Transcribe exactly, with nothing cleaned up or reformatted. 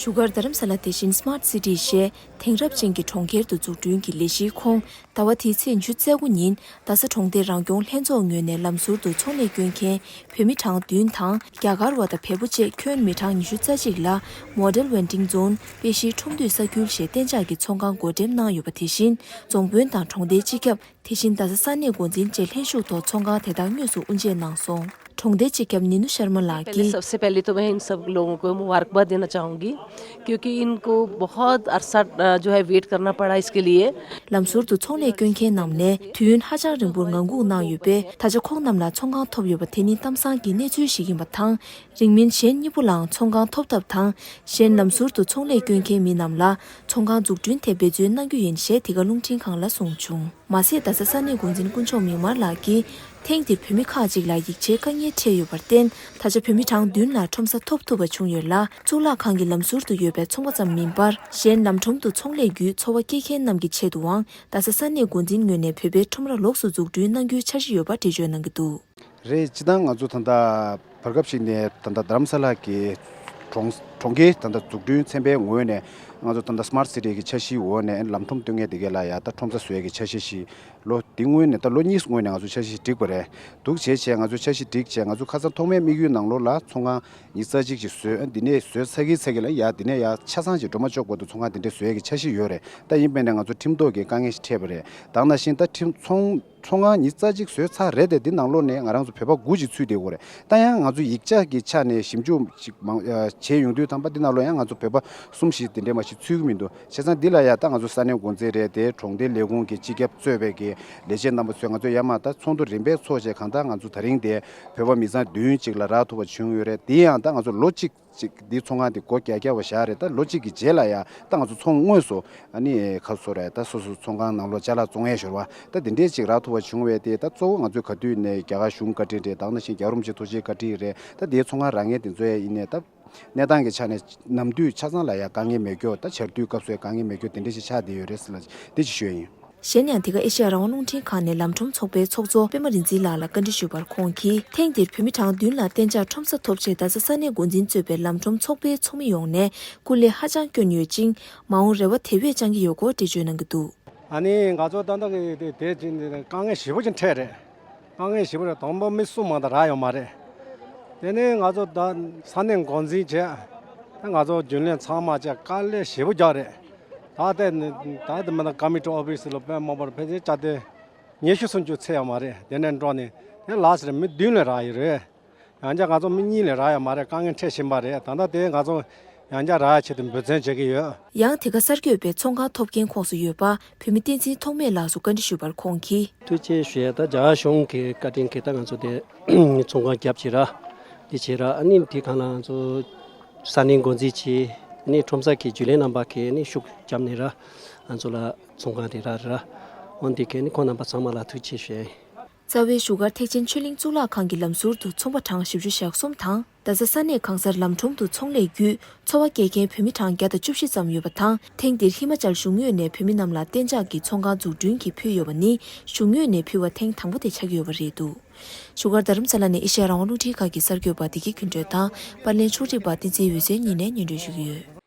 བཞུགས་སྒར་རྡ་རམ་ས་ལ་དེ་བཞིན་སི་མཱར་ཊི་སི་ཊི་ཞེས་དེང་རབས་ཅན་གྱི་གྲོང་ཁྱེར་དུ་འཛུགས་སྐྲུན་གྱི་ལས་གཞིའི་ཁོངས། ཟླ་བ་འདིའི་ཚེས་ཉི་ཤུ་རྩ་དགུ་ཉིན་རྡ་ས་གྲོང་སྡེ་རང་སྐྱོང་ལྷན་ཚོགས་ངོས་ནས་ལམ་ཟུར་དུ་ཚོང་ལས་སྐྱོན་མཁན་བོད་མི་གྲངས་བདུན་དང་། རྒྱ་གར་བ་དང་བལ་པོ་བཅས་ཁྱོན་མི་གྲངས་ཉི་ཤུ་རྩ་གཅིག་ལ་Model Vending Zone དཔེ་གཞིའི་ཁྲོམ་སྡོད་ས་ཁུལ་ཞེས་གཏན་འཇགས་ཀྱི་ཚོང་ཁང་བགོ་འགྲེམས་གནང་ཡོད་པ། དེ་བཞིན་རྫོང་དཔོན་དང་གྲོང་སྡེའི་སྤྱི་ཁྱབ། དེ་བཞིན་རྡ་ས་ས་གནས་འགོ་འཛིན་བཅས་ལྷན་ཞུགས་ཐོག་ཚོང་ཁང་དེ་དག་དངོས་སུ་དབུ་འབྱེད་གནང་སོང་། གྲོང་སྡེའི་སྤྱི་ཁྱབ་ནི་ནུ་ཤར་མ་ལགས पहले ཀྱིས། सबसे पहले तो मैं इन सब लोगों को मुबारकबाद देना चाहूँगी, क्योंकि इनको बहुत अरसा, अ, जो है, वेट करना पड़ा इसके लिए। ལམ་ཟུར་དུ་ཚོང་ལས་སྐྱོན་མཁན་རྣམས་ནས་དུས་ཡུན་ཧ་ཅང་རིང་པོར་ངང་སྒུག་གནང་ཡོད་པས། ད་ཆ་ཁོང་རྣམས་ལ་ཚོང་ཁང་ཐོབ་ཡོད་པ་དེ་ནི་གཏམ་བཟང་གི་གནས་ཚུལ་ཞིག་ཡིན་པ་དང་། རིང་མིན་གཞན་གཉིས་པོ་ལའང་ཚོང་ཁང་ཐོབ་ཐབས་དང་། གཞན་ལམ་ཟུར་དུ་ཚོང་ལས་སྐྱོན་མཁན་མི་རྣམས་ལ་ཚོང་ཁང་འཛུགས་སྐྲུན་ཐད་འབད་བརྩོན་གནང་རྒྱུ་ཡིན་ཞེས་འདི་ག་རླུང་འཕྲིན་ཁང་ལ་གསུངས་བྱུང་། མ་ཟད། རྡ་ས་ས་གནས་འགོ་འཛིན་དཀོན་མཆོག་མིག་དམར་ལགས་ཀྱིས། ཐེངས་འདིར་བོད་མི་ཁག་ཅིག་ལ་ཡིག་ཆའི་དཀའ་ངལ་འཕྲད་ཡོད་པར་བརྟེན། ད་ཆ་བོད་མི་གྲངས་བདུན་ལ་ཁྲོམ་ས་ཐོབ་ཐུབ་པ་བྱུང་ཡོད་ལ། གཙུག་ལག་ཁང་གི་ལམ་ཟུར་དུ་ཡོད་པའི་ཚོང་པ་ཙམ་མིན་པར། གཞན་ལམ་ཁྲོམ་དུ་ཚོང་ལས་བརྒྱུད་འཚོ་བ་སྐྱེལ་མཁན་རྣམས་ཀྱི་ཆེད་དུའང་། རྡ་ས་ས་གནས་འགོ་འཛིན་ངོས་ནས་བོད་པའི་ཁྲོམ་ར་ལོགས་སུ་འཛུགས་སྐྲུན་གནང་རྒྱུའི་འཆར་གཞི་ཡོད་པ་འགྲེལ་བརྗོད་གནང་གི་འདུག། རེད། སྤྱིར་བཏང་ང་ཚོ་ད་ལྟ་བར་སྐབས་ཤིག་ནས་ད་ལྟ་རྡ་རམ་ས་ལ་གི་གྲོང་གྲོང་ཁྱེར་ད་ལྟ་འཛུགས་སྐྲུན་ཚན་པའི་ངོས་ནས་ང་ཚོ་ད་ལྟ་སི་མཱར་ཊི་སི་ཊི་གི་འཆར་གཞིའི་འོག་ནས་ལམ་ཁྲོམ་སྟོན་མཁན་དེ་གས་ལ་ཡ་ད་ཁྲོམ་ས་བཟོ་ཡས་ཀྱི་འཆར་གཞི་ཞིག་ལོ་འདི་སྔོན་ནས་ད་ལོ་གཉིས་སྔོན་ནས་ང་ཚོ་འཆར་གཞི་བསྒྲིགས་པ་རེད་འདུག། བྱས་བྱས་ང་ཚོ་འཆར་གཞི་བསྒྲིགས་བྱས་ང་ཚོ་ཁ་སང་ཐོག་མའི་དམིགས་ཡུལ་ནང་ལོགས་ལ་ཚོང་ཁང་ཉི་ཤུ་རྩ་གཅིག་ཅིག་བཟོས། ཨ་འདི་ནས་བཟོས་ཚར་གི་ཚར་གི་ལ་ཡ་འདི་ནས་ཡ་ཆ་ཚང་ཅིག་འགྲོ་མ་ཆོག་བར་དུ་ཚོང་ཁང་འདི་འདྲས་བཟོ་ཡས་ཀྱི་འཆར་གཞི་ཡོད་རེད། ད་ཡིན་པས་ན་ང་ཚོ་ཁྲིམས་ཐོག་གི་དཀའ་ངལ་ཞིག་འཕྲད་པ་རེད། ད་ནང་བཞིན་ད་ཁྲིམས་ཚོང་ཚོང་ཁང་ཉི་ཤུ་རྩ་གཅིག་བཟོས་ཚར་རེད་དེ། འདི་ནང་ལོགས་ནས་ང་རང་ཚོ་བོད་པ་དགུ་ཅིག་ཚུད་བསྡད་ཡོད་རེད། ད་ཡང་ང་ཚོ་ཡིག་ཆ་གི་ཆ་ནས་ཞིབ་འཇུག་ཅིག་མང་ཨ་བྱས་ཡོང་དུས་ཙམ་པ་འདི་ནང་ལོགས་ཡང་ང་ཚོ་བོད་པ་གསུམ་བཞི་དེ་འདྲས་མ་ཞིག་ཚུད་ཀྱི་མི་འདུག། བྱས་ཙང་འདི་ལ་ཡ་ད་ང་ཚོ་ས་གནས་འགོ་འཛིན་རེད་དེ། གྲོང་སྡེ་ལས་ཁུངས་ཀྱི་སྤྱི་ཁྱབ་གཙོས་པའི་གི་ལས་བྱེད་རྣམ་པ་ཚོས་ང་ཚོ་ཡར་མར་ད་ཚོགས་འདུ་རིམ་པས་ཚོགས་བྱས། གང་ལྟར་ང་ཚོ་ད་རིང་དེ་བོད་པ་མི་ཚང་བདུན་ཅིག་ལ་རག་ཐུབ་པ་བྱུང་ཡོད་རེད། དེ་ཡང་ད་ང་ཚོ་ལོ་གཅིག་ཅིག་འདི་ཚོང་ཁང་འདི་སྒོ་རྒྱག་རྒྱག་པ་བཞག་རེད། ད་ལོ་གཅིག་གི་རྗེས་ལ་ཡ་ད་ང་ཚོ་ཚོང་དངོས་སུ་ཨ་ནི་ཁ་སོ་རེད། ད་སོ་སོ་ཚོང་ཁང་ནང་ལོགས་ཅ་ལག་བཙོང་ཡས་ཞོར་བ་ད་འདི་འདྲས་ཅིག་རག་ཐུབ་པ་བྱུང་བས། དེ་ད་གཙོ་བོ་ང་ཚོས་ག་དུས་ནས་རྒྱ་གར་གཞུང་བཀའ་དྲིན་རེད། ད་ནང་བཞིན་རྒྱལ་བ་རིན་པོ་ཆེ་ཐུགས་རྗེ་བཀའ་དྲིན་རེད། ད་དེའི་ཚོང་ཁང་རག་མཁན་དེ་ཚོ་ཡ་ཡིན་ནས་ད་གནས་སྟངས་ཀྱི་ཆ་ནས་ནམ་དུས་ཆ་ཚང་ལ་ཡ་དཀའ་ངལ་མེད་རྒྱུ། ད་ཆར་དུས་སྐབས་སུ་ཡ་དཀའ་ངལ་མེད་རྒྱུ་དེ་འདྲས་ཞིག་ཆགས་བསྡད་ཡོད་རེད་ཟེར་ལ་དེ་ཅིག་ཞུ་ཡ་ཡིན། གཞན་ཡང་། འདི་ག་ཨེ་ཤེ་ཡ་རང་དབང་རླུང་འཕྲིན་ཁང་ནས་ལམ་ཁྲོམ་ཚོགས་པའི་ཚོགས་གཙོ་པད་མ་རིག་འཛིན་ལགས་ལ་བཀའ་འདྲི་ཞུས་པར། ཁོང་གིས། ཐེངས་འདིར་བོད་མི་གྲངས་བདུན་ལ་གཏན་འཇགས་ཁྲོམ་ས་ཐོབ་ཆེད། རྡ་ས་ས་གནས་འགོ་འཛིན་གཙོས་པའི་ལམ་ཁྲོམ་ཚོགས་པའི་ཚོགས་མི་ཡོངས་ནས་སྐུ་ལས་ཧ་ཅང་བསྐྱོན་ཡོད་ཅིང་། མ་འོངས་རེ་བ་དེ་བས་བཅང་གི་ཡོད་སྐོར་འགྲེལ་བརྗོད་གནང་གི་འདུག། ཨ་ནི་ང་ཚོ་ད་ལྟ་གི་དེ་དེ་དཀའ་ངལ་ཞེ་པོ་ཅིག་འཕྲད་རེད། དཀའ་ངལ་ཞེ་པོ་རེད། དང་པོ་མི་གསུམ་མ་གཏོགས་རག་ཡོད་མ་རེད། དེ་ནས་ང་ཚོ་ད་ས་གནས་འགོ་འཛིན་བྱས། ད་ང་ཚོ་རྒྱུན་ལས་ཚང་མ་བྱས་དཀའ་ལས་ཞེ་པོ་རྒྱག་རེད། ད་ལྟ་ནི་ད་ལྟ་མི་ད་ཀ་མི་ཊི་ཨོ་ཕི་སི་ལ་དཔེ་མ་པར་ཕལ་ཆེར་བཅའ་སྡོད་ཉི་ཤུ་སུམ་ཅུ་ཚད་ཡོད་མ་རེད། དེ་ནས་འགྲོ་ནས་དེ་ལ་སེ་རེད། མི་བདུན་ལས་རག་ཡོད་རེད། ཡང་བསྐྱར་ང་ཚོ་མི་གཉིས་ལས་རག་ཡོད་མ་རེད། དཀའ་ངལ་འཕྲད་བཞིན་པ་རེད། ད་ལྟ་དེ་ང་ཚོ་ཡང་བསྐྱར་རག་ཡ་ཆེད་དུ་འབད་བརྩོན་བྱེད་ཀྱི་ཡོད། ཡང་དེ་ག་གསར་འགོད་པས་ཚོང་ཁང་ཐོབ་མཁན་ཁོངས་སུ་ཡོད་པ་བོད་མི་བསྟན་འཛིན་ཐོགས་མེད་ལགས་སུ་བཀའ་འདྲི་ཞུས་པར། ཁོང་གིས། ཐུགས་རྗེ་ཆེ་ཞུ་ཡ། ད་རྒྱ་གར་གཞུང་གི་བཀའ་དྲིན་གྱིས་ད་ང་ཚོ་དེ་ཚོང་ཁང་བརྒྱབ་བྱས་ར། འདི་བྱས་ར། ཨ་ནི་དེ་གང་ལ་ང་ཚོ་ས་གནས་འགོ་འཛིན་གྱིས། ཨ་ནི་ཁྲོམ་ས་གི་རྒྱུན་ལས་རྣམ་པ་གིས་ཨ་ནི་ཤུགས་བརྒྱབ་ནས་ར། ང་ཚོ་ལ་ཚོང་ཁང་དེ་རག་རེད་ར། འོན་ཏེ་གས་ནི་ཁོང་རྣམ་པ་ཚང་མ་ལ་ཐུགས་རྗེ་ཆེ་ཞུ་ཡ་ཡིན། རྩ་བའི་བཞུགས་སྒར་ཐེག་ཆེན་ཆོས་གླིང་གཙུག་ལག་ཁང་གི་ལམ་ཟུར་དུ་ཚོང་པ་གྲངས་བཞི་བཅུ་ཞེ་གསུམ་དང་། རྡ་ས་ས་གནས་གང་སར་ལམ་ཁྲོམ་དུ་ཚོང་ལས་བརྒྱུད་འཚོ་བ་སྐྱེལ་མཁན་བོད་མི་གྲངས་བརྒྱ་དང་བཅུ་བཞི་ཙམ་ཡོད་པ་དང་། ཐེངས་འདིར་ཧི་མ་ཅལ་གཞུང་ངོས་ནས་བོད་མི་རྣམས་ལ་གཏན་འཇགས་ཀྱི་ཚོང་ཁང་འཛུགས་སྐྲུན་གྱིས་ཕུལ་ཡོད་པ་ནི་གཞུང་ངོས་ནས་ཕུལ་བ་ཐེངས་དང་པོ་དེ་ཆགས་ཀྱི་ཡོད་པ་རེད་འདུག། བཞུགས་སྒར་རྡ་རམ་ས་ལ་ནས་ཨེ་ཤེ་ཡ་རང་དབང་རླུང་འཕྲིན་ཁང་གི་གསར་འགོད་པ་བདེ་སྐྱིད་ཀུན་སྒྲོན་དང་པར་ལེན་ཕྱོགས་སྒྲིག་པ་བསྟན་འཛིན་འོད་ཟེར་གཉིས་ནས་སྙན་སྒྲོན་ཞུ་གི་ཡོད།